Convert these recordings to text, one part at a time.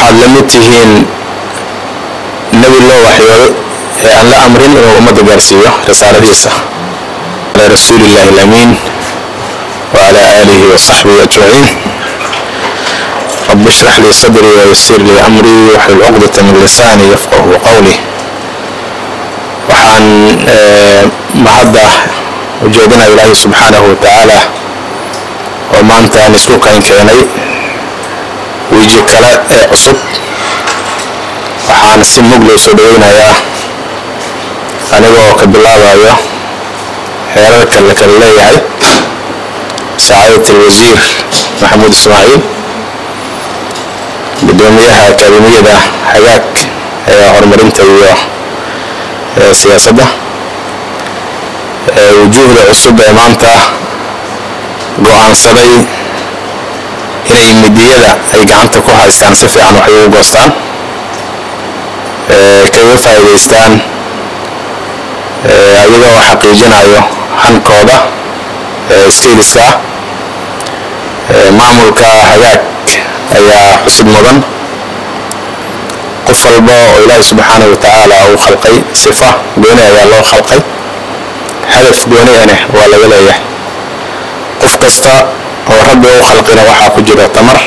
Waxaad la mid tihiin nebi loo waxyooday ee aan la amrin inuu ummadda gaarsiiyo risaaladiisa. Calaa rasuulillahi alamiin wcala aalihi wasaxbihi ajmaciin. Rabbi ishrax lii sadrii wayasir lii amrii waxlul cuqdata min lisaani yafqahu qowli. Waxaan mahadda ujeedinaya Ilaahay subxaanahu wa tacaala oo maanta aan isku kayn keenay weji kale ee cusub. Waxaan si mug loo soo dhaweynayaa, aniga oo ka bilaabayo heerarka la kala leeyahay, sacaadat alwasiir Maxamuud Ismaaciil, guddoomiyaha akaademiyada Hagaag ee horumarinta iyo siyaasadda, wujuuhda cusub ee maanta go-aansaday inay midiyada ay gacanta ku haystaan si fiican wax ugu goostaan, kaga faa'iidaystaan, ayagoo xaqiijinayo hankooda skills-ka ah. Maamulka Hagaag ayaa xusid mudan. Qof walba oo Ilaahay subxaanahu wa tacaala uu khalqay sifa gooni ayaa loo khalqay, hadaf gooni ane waa laga leeyahay. Qof kasta oo Rabbi u khalqina waxaa ku jira tamar,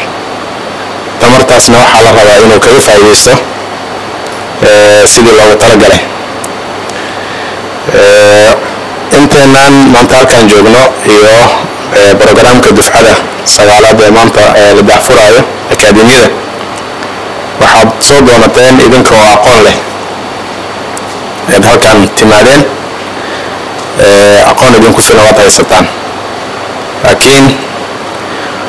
tamartaasna waxaa la rabaa inuu kaga faa'iidaysto sidii loogu talagalay. Inteenaan maanta halkaan joogno iyo programka dufcada sagaalaad ee maanta la daahfuraayo akaademiyada, waxaad soo doonateen idinka oo aqoon leh eed halkaan timaadeen. Aqoon idinku filan waad haysataan, laakiin